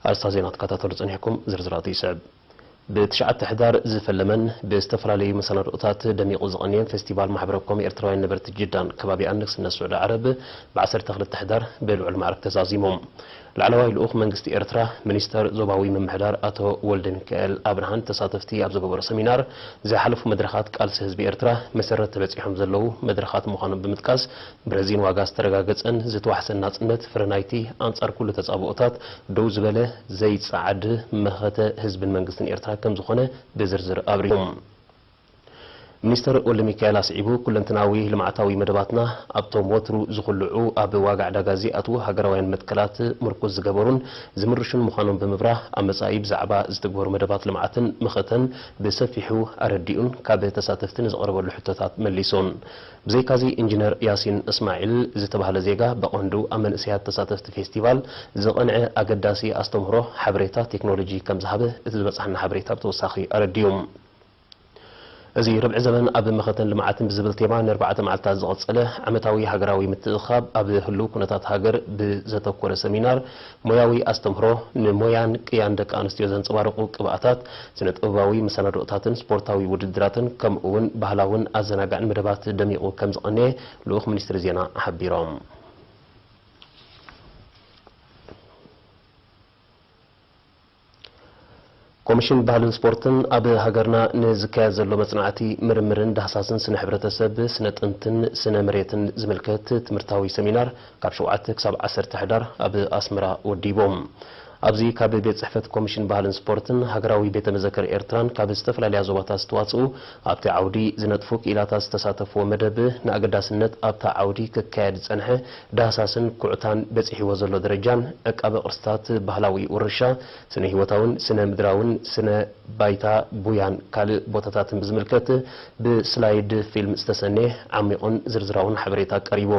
ኣርእስታት ዜና ክትከታተሉ ጸኒሕኩም፣ ዝርዝራቱ ይስዕብ። ብትሽዓተ ሕዳር ዝፈለመን ብዝተፈላለዩ መሰናድኦታት ደሚቑ ዝቐነየን ፌስቲቫል ማሕበረ ኮም ኤርትራውያን ነበርቲ ጅዳን ከባቢኣን ንግስነት ስዑዲ ዓረብ ብዓሰርተ ክልተ ሕዳር ብልዑል ማዕርግ ተዛዚሙ። ላዕለዋይ ልኡኽ መንግስቲ ኤርትራ፣ ሚኒስተር ዞባዊ ምምሕዳር ኣቶ ወልደሚካኤል ኣብርሃን ተሳተፍቲ ኣብ ዝገበሮ ሰሚናር፣ ዝሓለፉ መድረኻት ቃልሲ ህዝቢ ኤርትራ መሰረት ተበጺሖም ዘለዉ መድረኻት ምዃኖም ብምጥቃስ፣ ብረዚን ዋጋ ዝተረጋገጸን ዝተዋሕሰን ናጽነት ፍረ ናይቲ ኣንጻር ኩሉ ተጻብኦታት ደው ዝበለ ዘይጸዓድ መኸተ ህዝብን መንግስትን ኤርትራ ከም ዝኾነ ብዝርዝር ኣብሪሁ። ሚኒስተር ወልደሚካኤል ኣስዒቡ፣ ኩለንትናዊ ልምዓታዊ መደባትና ኣብቶም ወትሩ ዝኹልዑ ኣብ ዋጋ ዕዳጋ ዘይኣትዉ ሃገራውያን መትከላት ምርኩዝ ዝገበሩን ዝምርሹን ምዃኖም ብምብራህ፣ ኣብ መጻኢ ብዛዕባ ዝትግበሩ መደባት ልምዓትን መኸተን ብሰፊሑ ኣረዲኡን ካብ ተሳተፍቲ ንዝቐረበሉ ሕቶታት መሊሱን። ብዘይካዚ ኢንጂነር ያሲን እስማዒል ዝተባህለ ዜጋ ብቐንዱ ኣብ መንእሰያት ተሳተፍቲ ፌስቲቫል ዝቐንዐ ኣገዳሲ ኣስተምህሮ ሓበሬታ ቴክኖሎጂ ከም ዝሃበ እቲ ዝበጽሓና ሓበሬታ ብተወሳኺ ኣረዲኡ። እዚ ርብዒ ዘበን ኣብ መኸተን ልምዓትን ብዝብል ቴማ ንኣርባዕተ መዓልታት ዝቐጸለ ዓመታዊ ሃገራዊ ምትእኽኻብ ኣብ ህሉው ኩነታት ሃገር ብዘተኮረ ሰሚናር ሞያዊ ኣስተምህሮ፣ ንሞያን ቅያን ደቂ ኣንስትዮ ዘንጸባርቑ ቅብኣታት፣ ስነ ጥበባዊ መሰናድኦታትን ስፖርታዊ ውድድራትን ከምኡ እውን ባህላውን ኣዘናጋዕን መደባት ደሚቑ ከም ዝቐነየ ልኡኽ ሚኒስትሪ ዜና ሓቢሮም። ኮሚሽን ባህልን ስፖርትን ኣብ ሃገርና ንዝካየድ ዘሎ መጽናዕቲ፣ ምርምርን ዳህሳስን ስነ ሕብረተሰብ፣ ስነ ጥንትን ስነ መሬትን ዝምልከት ትምህርታዊ ሰሚናር ካብ ሸውዓተ ክሳብ ዓሰርተ ሕዳር ኣብ ኣስመራ ወዲቦም። ኣብዚ ካብ ቤት ጽሕፈት ኮሚሽን ባህልን ስፖርትን ሃገራዊ ቤተ መዘክር ኤርትራን ካብ ዝተፈላለያ ዞባታት ዝተዋጽኡ ኣብቲ ዓውዲ ዝነጥፉ ክኢላታት ዝተሳተፍዎ መደብ ንኣገዳስነት ኣብታ ዓውዲ ክካየድ ዝጸንሐ ዳህሳስን ኩዕታን በጺሕዎ ዘሎ ደረጃን ዕቃበ ቅርስታት ባህላዊ ውርሻ ስነ ህይወታውን ስነ ምድራውን ስነ ባይታ ቡያን ካልእ ቦታታትን ብዝምልከት ብስላይድ ፊልም ዝተሰነየ ዓሚቑን ዝርዝራውን ሓበሬታ ቀሪቡ።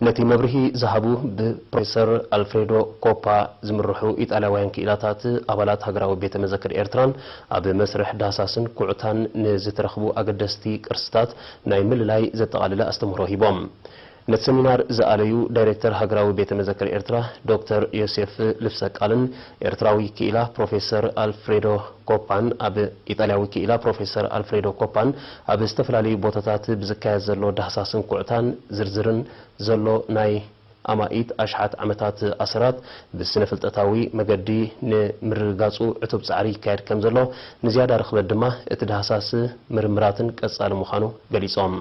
ነቲ መብርሂ ዝሃቡ ብፕሮፌሰር ኣልፍሬዶ ኮፓ ዝምርሑ ኢጣልያውያን ክኢላታት ኣባላት ሃገራዊ ቤተ መዘክር ኤርትራን ኣብ መስርሕ ዳህሳስን ኩዕታን ንዝተረኽቡ ኣገደስቲ ቅርስታት ናይ ምልላይ ዘጠቓለለ ኣስተምህሮ ሂቦም። ነቲ ሰሚናር ዝኣለዩ ዳይሬክተር ሃገራዊ ቤተ መዘክር ኤርትራ ዶክተር ዮሴፍ ልብሰ ቃልን ኤርትራዊ ክኢላ ፕሮፌሰር ኣልፍሬዶ ኮፓን ኣብ ኢጣልያዊ ክኢላ ፕሮፌሰር ኣልፍሬዶ ኮፓን ኣብ ዝተፈላለዩ ቦታታት ብዝካየድ ዘሎ ዳህሳስን ኩዕታን ዝርዝርን ዘሎ ናይ ኣማኢት ኣሽሓት ዓመታት ኣሰራት ብስነ ፍልጠታዊ መገዲ ንምርግጋጹ ዕቱብ ጻዕሪ ይካየድ ከም ዘሎ ንዝያዳ ርኽበት ድማ እቲ ዳህሳስ ምርምራትን ቀጻሊ ምዃኑ ገሊጾም።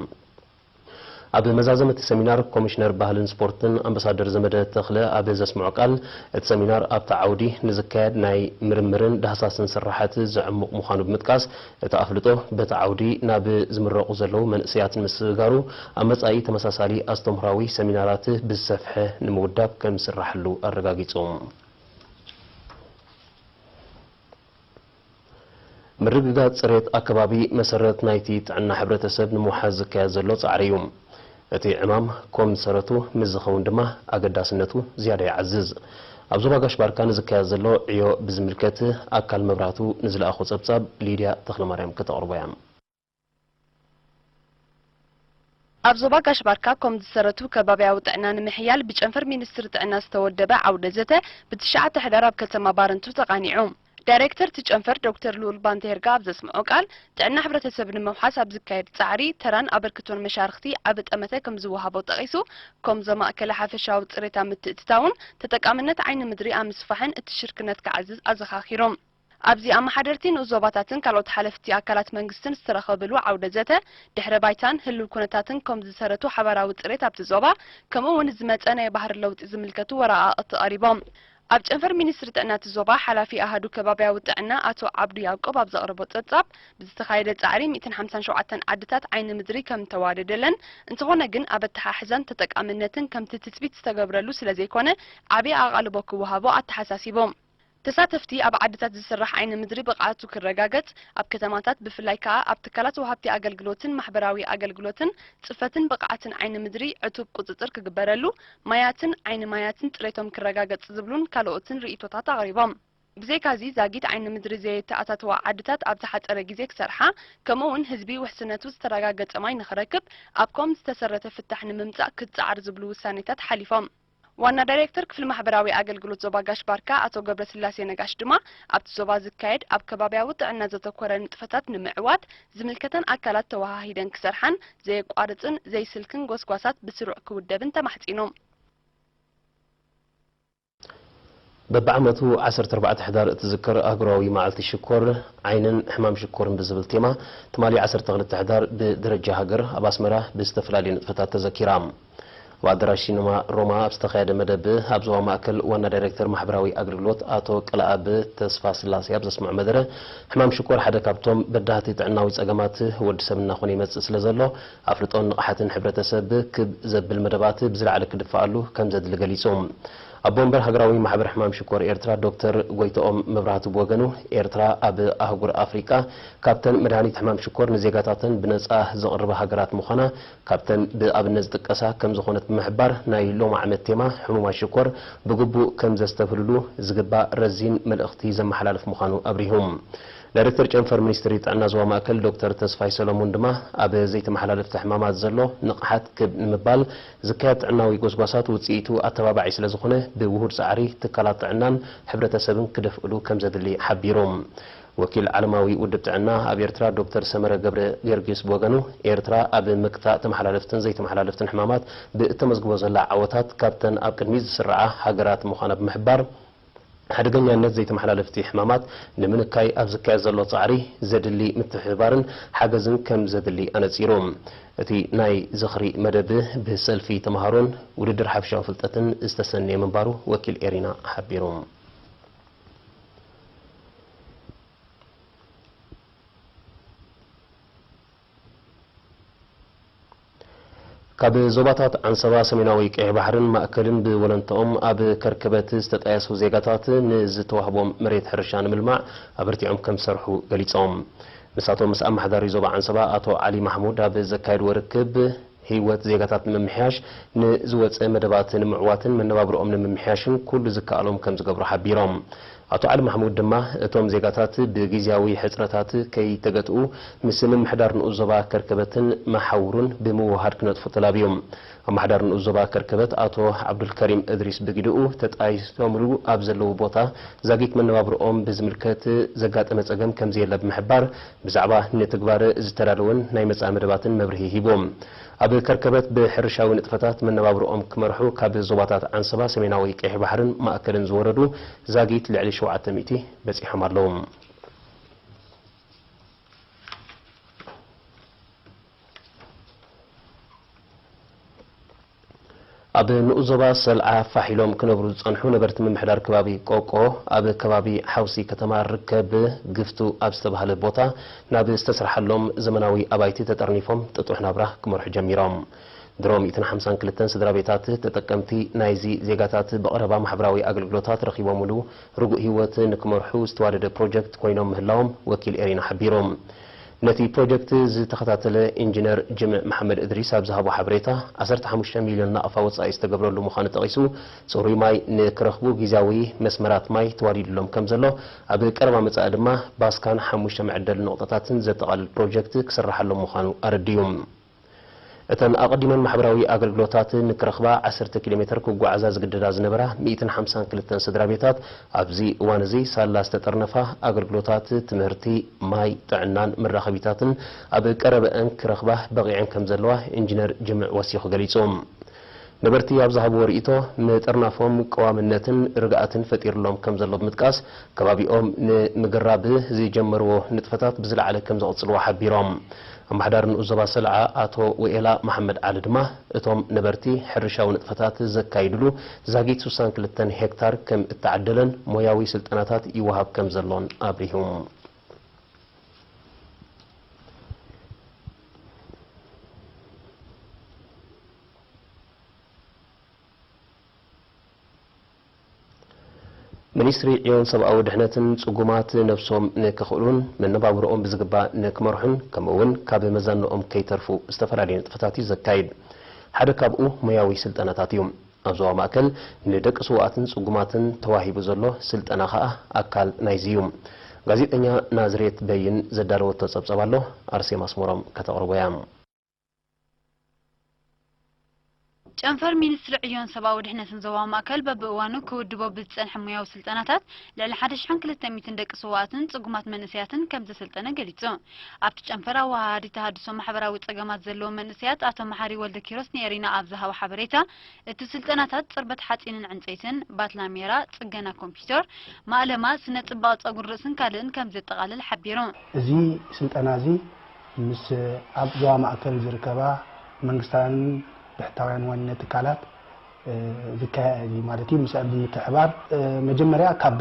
ኣብ መዛዘመ እቲ ሰሚናር ኮሚሽነር ባህልን ስፖርትን ኣምባሳደር ዘመደ ተኽለ ኣብ ዘስምዖ ቃል፣ እቲ ሰሚናር ኣብቲ ዓውዲ ንዝካየድ ናይ ምርምርን ዳህሳስን ስራሓት ዘዕሙቕ ምዃኑ ብምጥቃስ፣ እቲ ኣፍልጦ በቲ ዓውዲ ናብ ዝምረቑ ዘለዉ መንእሰያት ንምስግጋሩ ኣብ መጻኢ ተመሳሳሊ ኣስተምህራዊ ሰሚናራት ብዝሰፍሐ ንምውዳብ ከም ዝስራሐሉ ኣረጋጊጹ። ምርግጋጽ ጽሬት ኣከባቢ መሰረት ናይቲ ጥዕና ሕብረተሰብ ንምውሓስ ዝካየድ ዘሎ ጻዕሪ እዩ። እቲ ዕማም ኮም ዝሰረቱ ምስ ዝኸውን ድማ ኣገዳስነቱ ዝያዳ ይዓዝዝ። ኣብ ዞባ ጋሽ ባርካ ንዝካየድ ዘሎ ዕዮ ብዝምልከት ኣካል መብራህቱ ንዝለኣኾ ጸብጻብ ሊድያ ተኽለማርያም ከተቕርቦ እያ። ኣብ ዞባ ጋሽ ባርካ ኮም ዝሰረቱ ከባብያዊ ጥዕና ንምሕያል ብጨንፈር ሚኒስትሪ ጥዕና ዝተወደበ ዓውደ ዘተ ብትሽዓተ ሕዳር ኣብ ከተማ ባረንቱ ተቓኒዑ። ዳይሬክተር እቲ ጨንፈር ዶክተር ልኡል ባንተየርጋ ኣብ ዘስምዖ ቃል፣ ጥዕና ሕብረተሰብ ንምውሓስ ኣብ ዝካየድ ጻዕሪ ተራን ኣበርክቶን መሻርኽቲ ዓቢ ጠመተ ከም ዝወሃቦ ጠቒሱ፣ ኮም ዘማእከለ ሓፈሻዊ ጽሬት ኣብ ምትእትታውን ተጠቃምነት ዓይኒ ምድሪ ኣብ ምስፋሕን እቲ ሽርክነት ክዓዝዝ ኣዘኻኺሩ። ኣብዚ ኣመሓደርቲ ንኡስ ዞባታትን ካልኦት ሓለፍቲ ኣካላት መንግስትን ዝተረኸብሉ ዓውደ ዘተ፣ ድሕረ ባይታን ህልው ኩነታትን ኮም ዝሰረቱ ሓባራዊ ጽሬት ኣብቲ ዞባ፣ ከምኡ እውን ዝመጸ ናይ ባህሪ ለውጢ ዝምልከቱ ወረቓቕቲ ቀሪቦም። ኣብ ጨንፈር ሚኒስትሪ ጥዕና እቲ ዞባ ሓላፊ ኣሃዱ ከባብያዊ ጥዕና ኣቶ ዓብዱ ያዕቆብ ኣብ ዘቕረቦ ጸብጻብ፣ ብዝተኻየደ ጻዕሪ ሚእትን ሓምሳን ሸውዓተን ዓድታት ዓይኒ ምድሪ ከም እተዋደደለን፣ እንተኾነ ግን ኣብ ኣተሓሕዛን ተጠቃምነትን ከምቲ ትጽቢት ዝተገብረሉ ስለ ዘይኮነ ዓቢ ኣቓልቦ ክወሃቦ ኣተሓሳሲቦም። ተሳተፍቲ ኣብ ዓድታት ዝስራሕ ዓይኒ ምድሪ ብቕዓቱ ክረጋገጽ፣ ኣብ ከተማታት ብፍላይ ከኣ ኣብ ትካላት ወሃብቲ ኣገልግሎትን ማሕበራዊ ኣገልግሎትን ጽፈትን ብቕዓትን ዓይኒ ምድሪ ዕቱብ ቁጽጽር ክግበረሉ፣ ማያትን ዓይኒ ማያትን ጽሬቶም ክረጋገጽ ዝብሉን ካልኦትን ርእይቶታት ኣቕሪቦም። ብዘይካዚ፣ ዛጊት ዓይኒ ምድሪ ዘየተኣታተዋ ዓድታት ኣብ ዝሓጸረ ግዜ ክሰርሓ፣ ከምኡ'ውን ህዝቢ ውሕስነቱ ዝተረጋገጸ ማይ ንኽረክብ ኣብ ኮም ዝተሰረተ ፍታሕ ንምምጻእ ክትጽዓር ዝብሉ ውሳኔታት ሓሊፎም። ዋና ዳይሬክተር ክፍሊ ማሕበራዊ ኣገልግሎት ዞባ ጋሽ ባርካ ኣቶ ገብረስላሴ ነጋሽ ድማ፣ ኣብቲ ዞባ ዝካየድ ኣብ ከባብያዊ ጥዕና ዘተኮረ ንጥፈታት ንምዕዋት ዝምልከተን ኣካላት ተወሃሂደን ክሰርሓን ዘየቋርጽን ዘይስልክን ጎስጓሳት ብስሩዕ ክውደብን ተማሕጺኖም። በብዓመቱ ዓሰርተ ኣርባዕተ ሕዳር እትዝከር ኣህጉራዊ መዓልቲ ሽኮር ዓይንን ሕማም ሽኮርን ብዝብል ቴማ፣ ትማሊ ዓሰርተ ክልተ ሕዳር ብደረጃ ሃገር ኣብ ኣስመራ ብዝተፈላለዩ ንጥፈታት ተዘኪራ። ኣብ ኣዳራሽ ሲነማ ሮማ ኣብ ዝተኻየደ መደብ፣ ኣብ ዞባ ማእከል ዋና ዳይሬክተር ማሕበራዊ ኣገልግሎት ኣቶ ቀለኣብ ተስፋስላሴ ኣብ ዘስምዖ መደረ፣ ሕማም ሽኮር ሓደ ካብቶም በዳህቲ ጥዕናዊ ጸገማት ወዲ ሰብ እናኾነ ይመጽእ ስለ ዘሎ፣ ኣፍልጦን ንቕሓትን ሕብረተሰብ ክብ ዘብል መደባት ብዝለዓለ ክድፈኣሉ ከም ዘድሊ ገሊጹ። ኣቦ ወንበር ሃገራዊ ማሕበር ሕማም ሽኮር ኤርትራ ዶክተር ጎይተኦም መብራህቱ ብወገኑ፣ ኤርትራ ኣብ ኣህጉር ኣፍሪቃ ካብተን መድሃኒት ሕማም ሽኮር ንዜጋታተን ብነጻ ዘቕርባ ሃገራት ምዃና፣ ካብተን ብኣብነት ዝጥቀሳ ከም ዝኾነት ብምሕባር፣ ናይ ሎሚ ዓመት ቴማ ሕሙማት ሽኮር ብግቡእ ከም ዘስተብህልሉ ዝግባእ ረዚን መልእኽቲ ዘመሓላልፍ ምዃኑ ኣብሪሁ። ዳይሬክተር ጨንፈር ሚኒስትሪ ጥዕና ዞባ ማእከል ዶክተር ተስፋይ ሰሎሞን ድማ፣ ኣብ ዘይተመሓላለፍቲ ሕማማት ዘሎ ንቕሓት ክብ ንምባል ዝካየድ ጥዕናዊ ጎስጓሳት ውጽኢቱ ኣተባባዒ ስለ ዝኾነ፣ ብውሁድ ጻዕሪ ትካላት ጥዕናን ሕብረተሰብን ክደፍእሉ ከም ዘድሊ ሓቢሩ። ወኪል ዓለማዊ ውድብ ጥዕና ኣብ ኤርትራ ዶክተር ሰመረ ገብረ ጊዮርጊስ ብወገኑ፣ ኤርትራ ኣብ ምክታእ ተመሓላለፍትን ዘይተመሓላለፍትን ሕማማት ብእተመዝግቦ ዘላ ዓወታት፣ ካብተን ኣብ ቅድሚት ዝስርዓ ሃገራት ምዃና ብምሕባር፣ ሓደገኛነት ዘይተመሓላለፍቲ ሕማማት ንምንካይ ኣብ ዝካየድ ዘሎ ጻዕሪ ዘድሊ ምትሕብባርን ሓገዝን ከም ዘድሊ ኣነጺሩ። እቲ ናይ ዝኽሪ መደብ ብሰልፊ ተመሃሮን ውድድር ሓፈሻዊ ፍልጠትን ዝተሰነየ ምንባሩ ወኪል ኤሪና ሓቢሩ። ካብ ዞባታት ዓንሰባ ሰሜናዊ ቀይሕ ባሕርን ማእከልን ብወለንትኦም ኣብ ከርከበት ዝተጣየሱ ዜጋታት ንዝተዋህቦም መሬት ሕርሻ ንምልማዕ ኣበርቲዖም ከም ዝሰርሑ ገሊጾም። ንሳቶም ምስ ኣመሓዳሪ ዞባ ዓንሰባ ኣቶ ዓሊ ማሕሙድ ኣብ ዘካየድዎ ርክብ፣ ህይወት ዜጋታት ንምምሕያሽ፣ ንዝወጸ መደባት ንምዕዋትን መነባብርኦም ንምምሕያሽን ኩሉ ዝከኣሎም ከም ዝገብሩ ሓቢሮም። ኣቶ ዓሊ ማሕሙድ ድማ፣ እቶም ዜጋታት ብግዝያዊ ሕጽረታት ከይተገትኡ፣ ምስ ምምሕዳር ንኡስ ዞባ ከርከበትን መሓውሩን ብምውህሃድ ክነጥፉ ተላብዩ። ኣመሓዳሪ ንኡስ ዞባ ከርከበት ኣቶ ዓብዱልከሪም እድሪስ ብግደኡ፣ ተጣይሶምሉ ኣብ ዘለዉ ቦታ ዛጊት መነባብርኦም ብዝምልከት ዘጋጠመ ጸገም ከም ዘየለ ብምሕባር፣ ብዛዕባ ንትግባረ ዝተዳለወን ናይ መጻኢ መደባትን መብርሂ ሂቦም። ኣብ ከርከበት ብሕርሻዊ ንጥፈታት መነባብርኦም ክመርሑ ካብ ዞባታት ዓንሰባ፣ ሰሜናዊ ቀይሕ ባሕርን ማእከልን ዝወረዱ ዛጊት ልዕሊ ሸውዓተ ሚእቲ በጺሖም ኣለዉ። ኣብ ንኡስ ዞባ ሰልዓ ፋሕ ኢሎም ክነብሩ ዝጸንሑ ነበርቲ ምምሕዳር ከባቢ ቆቆ፣ ኣብ ከባቢ ሓውሲ ከተማ ርከብ ግፍቱ ኣብ ዝተባህለ ቦታ ናብ ዝተሰርሓሎም ዘመናዊ ኣባይቲ ተጠርኒፎም ጥጡሕ ናብራ ክመርሑ ጀሚሮም። ድሮ ሚእትን ሓምሳን ክልተን ስድራ ቤታት ተጠቀምቲ ናይዚ ዜጋታት ብቐረባ ማሕበራዊ ኣገልግሎታት ረኺቦምሉ ርጉእ ህይወት ንክመርሑ ዝተዋደደ ፕሮጀክት ኮይኖም ምህላዎም ወኪል ኤሪና ሓቢሩ። ነቲ ፕሮጀክት ዝተኸታተለ ኢንጂነር ጅምዕ መሓመድ እድሪስ ኣብ ዝሃቦ ሓበሬታ፣ ዓሰርተ ሓሙሽተ ሚልዮን ናቕፋ ወጻኢ ዝተገብረሉ ምዃኑ ጠቒሱ፣ ጽሩይ ማይ ንክረኽቡ ግዝያዊ መስመራት ማይ ተዋዲድሎም ከም ዘሎ፣ ኣብ ቀረባ መጻኢ ድማ ባስካን ሓሙሽተ መዐደሊ ነቑጣታትን ዘጠቓልል ፕሮጀክት ክስርሓሎም ምዃኑ ኣረዲኡ። እተን ኣቐዲመን ማሕበራዊ ኣገልግሎታት ንክረኽባ ዓሰርተ ኪሎ ሜተር ክጓዓዛ ዝግደዳ ዝነበራ ሚእትን ሓምሳን ክልተን ስድራ ቤታት፣ ኣብዚ እዋን እዚ ሳላ ዝተጠርነፋ ኣገልግሎታት ትምህርቲ፣ ማይ፣ ጥዕናን መራኸቢታትን ኣብ ቀረበአን ክረኽባ በቒዐን ከም ዘለዋ ኢንጂነር ጅምዕ ወሲኹ ገሊጹ። ነበርቲ ኣብ ዝሃብዎ ርእይቶ፣ ምጥርናፎም ቀዋምነትን ርግኣትን ፈጢሩሎም ከም ዘሎ ብምጥቃስ፣ ከባቢኦም ንምግራብ ዝጀመርዎ ንጥፈታት ብዝለዓለ ከም ዘቕጽልዎ ሓቢሮም። ኣመሓዳሪ ንኡስ ዞባ ሰልዓ ኣቶ ወኤላ መሓመድ ዓሊ ድማ፣ እቶም ነበርቲ ሕርሻዊ ንጥፈታት ዘካይድሉ ዛጊት ስሳን ክልተን ሄክታር ከም እተዓደለን ሞያዊ ስልጠናታት ይወሃብ ከም ዘሎን ኣብሪሁ። ሚኒስትሪ ዕዮን ሰብኣዊ ድሕነትን፣ ጽጉማት ነብሶም ንክኽእሉን መነባብሮኦም ብዝግባእ ንክመርሑን፣ ከምኡ እውን ካብ መዛንኦም ከይተርፉ ዝተፈላለዩ ንጥፈታት እዩ ዘካይድ። ሓደ ካብኡ ሞያዊ ስልጠናታት እዩ። ኣብ ዞባ ማእከል ንደቂ ስዉኣትን ጽጉማትን ተዋሂቡ ዘሎ ስልጠና ከኣ ኣካል ናይዚ እዩ። ጋዜጠኛ ናዝሬት በይን ዘዳለወቶ ጸብጸብ ኣሎ፣ ኣርሴማ ኣስመሮም ከተቕርቦ እያ። ጨንፈር ሚኒስትሪ ዕዮን ሰብኣዊ ድሕነትን ዞባ ማእከል በብእዋኑ ክውድቦ ብዝጸንሐ ሞያዊ ስልጠናታት ልዕሊ ሓደ ሽሕን ክልተ ሚእትን ደቂ ስውኣትን ጽጉማት መንእሰያትን ከም ዘሰልጠነ ገሊጹ። ኣብቲ ጨንፈር ኣወሃሃዲ ተሃድሶ ማሕበራዊ ጸገማት ዘለዎም መንእሰያት ኣቶ መሓሪ ወልደኪሮስ ንኤሪና ኣብ ዝሃቦ ሓበሬታ፣ እቲ ስልጠናታት ጽርበት ሓጺንን ዕንጸይትን፣ ባትላሜራ፣ ጽገና ኮምፒውተር፣ ማእለማ፣ ስነ ጽባቐ ጸጉሪ ርእስን ካልእን ከም ዘጠቓልል ሓቢሩ። እዚ ስልጠና እዚ ምስ ኣብ ዞባ ማእከል ዝርከባ መንግስታውያንን ብሕታውያን ዋንነት ትካላት ዝካየድ እዩ ማለት እዩ። ምስኣን ብምትሕባር መጀመርያ ካብ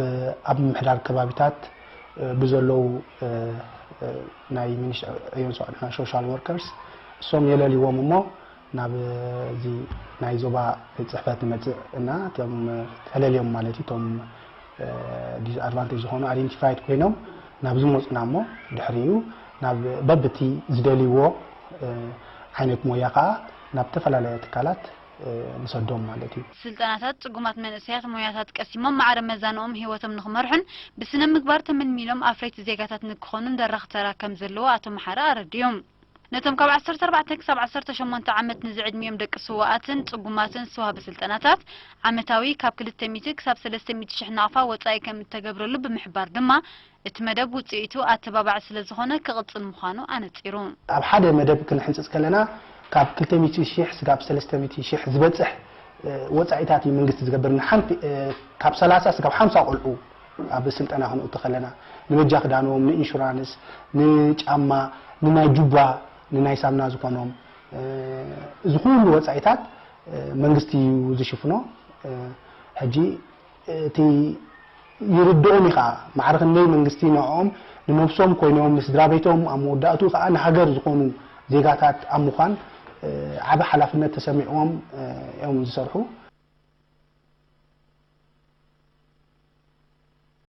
ኣብ ምምሕዳር ከባቢታት ብዘለዉ ናይ ሚኒስትሪ ዕዮን ሰብኣዊ ድሕነት ሶሻል ወርከርስ እሶም የለልዎም እሞ ናብ እዚ ናይ ዞባ ቤት ጽሕፈት ንመጽእ እና እቶም ተለልዮም ማለት እዩ እቶም ዲስኣድቫንቴጅ ዝኾኑ ኣይደንቲፋይድ ኮይኖም ናብ ዝመፁና እሞ ድሕሪኡ ናብ በብቲ ዝደልይዎ ዓይነት ሞያ ከዓ ናብ ዝተፈላለየ ትካላት ንሰዶም ማለት እዩ። ስልጠናታት ጽጉማት መንእሰያት ሞያታት ቀሲሞም ማዕረ መዛንኦም ህይወቶም ንክመርሑን ብስነ ምግባር ተመልሚሎም ኣፍረይቲ ዜጋታት ንክኾኑን ደራኺ ተራ ከም ዘለዎ ኣቶ መሓሪ ኣረዲኦም። ነቶም ካብ ዓሰርተ ኣርባዕተ ክሳብ ዓሰርተ ሸሞንተ ዓመት ንዝዕድሚኦም ደቂ ስውኣትን ጽጉማትን ዝተዋህበ ስልጠናታት ዓመታዊ ካብ ክልተ ሚእቲ ክሳብ ሰለስተ ሚእቲ ሽሕ ናቕፋ ወጻኢ ከም እተገብረሉ ብምሕባር ድማ እቲ መደብ ውጽኢቱ ኣተባባዒ ስለ ዝኾነ ክቕጽል ምዃኑ ኣነጺሩ። ኣብ ሓደ መደብ ክንሕንጽጽ ከለና ካብ ክልተ ሚእቲ ሽሕ ስጋብ ሰለስተ ሚእቲ ሽሕ ዝበጽሕ ወጻኢታት እዩ መንግስቲ ዝገብር ንሓንቲ ካብ ሰላሳ ስጋብ ሓምሳ ቆልዑ ኣብ ስልጠና ክንእቱ ከለና ንበጃ ክዳኖም ንኢንሹራንስ ንጫማ ንናይ ጁባ ንናይ ሳምና ዝኾኖም እዚ ኩሉ ወጻኢታት መንግስቲ እዩ ዝሽፍኖ። ሕጂ እቲ ይርድኦም እዩ ከዓ ማዕረ ክንደይ መንግስቲ ንዕኦም ንነብሶም ኮይኖም ንስድራ ቤቶም ኣብ መወዳእቱ ከዓ ንሃገር ዝኾኑ ዜጋታት ኣብ ምዃን ዓቢ ሓላፍነት ተሰሚዕዎም እዮም ዝሰርሑ።